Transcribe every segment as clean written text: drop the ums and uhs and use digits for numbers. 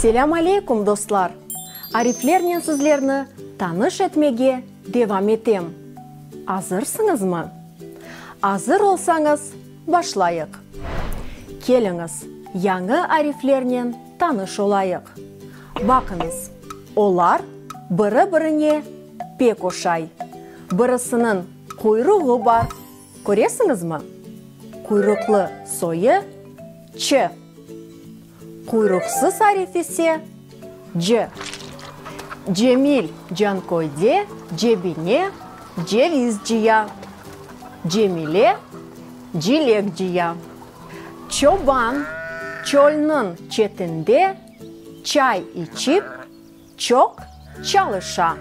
Selâm aleykum, dostlar! Ariflernen sizlerni tanış etmege devam etem. Azırsıñızmı? Azır olsañız, başlayıq! Keliñiz, yañı ariflernen tanış olayıq. Baqıñız, olar biri-birine pek oşay. Birisiniñ quyruğı bar, köresiñizmi? Quyruqlı soyı, ç. Quyruqsız arif ise, c. Cemil Canköyde cebine ceviz cıya. Cemile cilek cıya. Çoban çölniñ çetinde çay içip, çoq çalışa.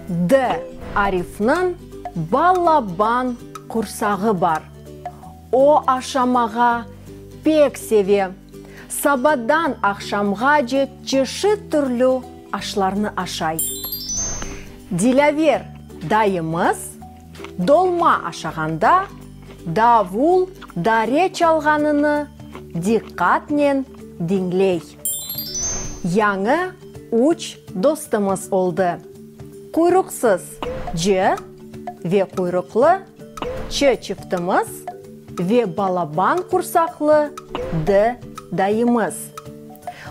D arifniñ balaban qursağı bar. O aşamağa pek seve. Sabadan aqşamğace çeşit türlü aşlarnı aşay. Dilâver dayımız dolma aşağanda davul dare çalğanını diqqatnen diñley. Yañı üç dostumız oldı, quyruqsız C ve quyruqlı Ç çiftimiz ve balaban qursaqlı D dayımız.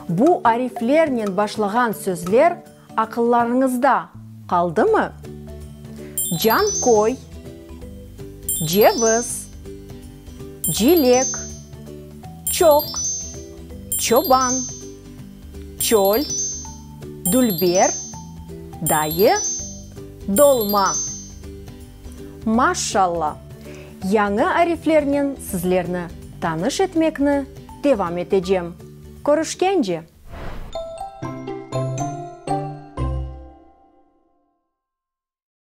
Bu ariflernen başlağan sözler aqıllarıñızda qaldımı? Canköy, ceviz, cilek, çoq, çoban, çöl, dülber, dayı, dolma. Maşşalla! Yañı ariflernen sizlerni tanış etmekni devam etecem. Körüşkence!